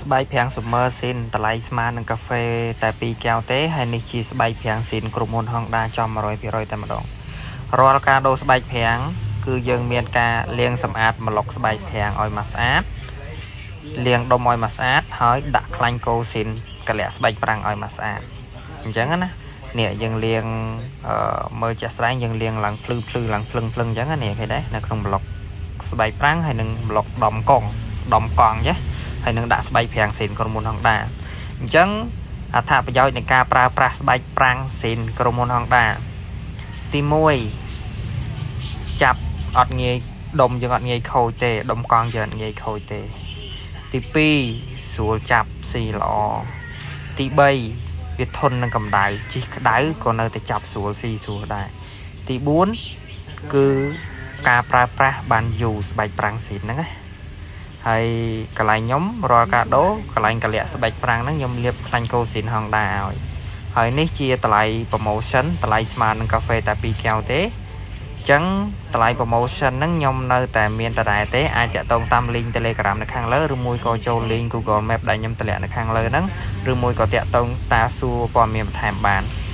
ស្បែកប្រាំង Summer Sin តម្លៃស្មើនឹងកាហ្វេតែ2កែវទេហើយនេះជាស្បែកប្រាំងស៊ីនក្រុមហ៊ុន Honda ចំ100%តែម្ដងរាល់ការដូរស្បែកប្រាំងគឺយើងមានការលាងសម្អាតម្លុកស្បែកប្រាំងឲ្យមកស្អាតលាងដុំឲ្យមកស្អាតហើយដាក់ខ្លាញ់កូស៊ីនកលាក់ស្បែកប្រាំងឲ្យមកស្អាតអញ្ចឹងណានេះយើងលាងមើលជាក់ស្ដែងយើងលាងឡើងភ្លឺភ្លឺឡើងភ្លឹងភ្លឹងអញ្ចឹងណានេះឃើញដែរនៅក្នុងប្លុកស្បែកប្រាំងហើយនឹងប្លុកដំកង់ដំកង់ចេះហើយនឹងដាក់ស្បែកប្រាំងស៊ីនក្រុមហ៊ុន Honda អញ្ចឹងអត្ថប្រយោជន៍នៃការប្រើប្រាស់ស្បែកប្រាំងស៊ីនក្រុមហ៊ុន Honda ទី1ចាប់អត់ងាយដុំយើងអត់ងាយខូចទេដុំកង់យើងអត់ងាយខូចទេទី2ស្រួលចាប់ស៊ីល្អទី3វាធន់នឹងកម្ដៅជិះក្តៅក៏នៅតែចាប់ស្រួលស៊ីស្រួលដែរទី4គឺការប្រើប្រាស់បានយូរស្បែកប្រាំងស៊ីនហ្នឹងណាហើយកន្លែងខ្ញុំរាល់ការដូរកន្លែងកលៈស្បែកប្រាំងហ្នឹងខ្ញុំលាបខ្លាញ់កូស៊ីន Honda ឲ្យហើយនេះជាតម្លៃ promotion តម្លៃស្មើនឹងកាហ្វេតែ2កែវទេអញ្ចឹងតម្លៃ promotion ហ្នឹងខ្ញុំនៅតែមានដដែលទេអាចតាក់ទងតាម link Telegram នៅខាងលើឬមួយក៏ចូល link Google Map ដែលខ្ញុំតម្លាក់នៅខាងលើហ្នឹងឬមួយក៏តាក់ទងតាសួរព័ត៌មានបន្ថែមបាន។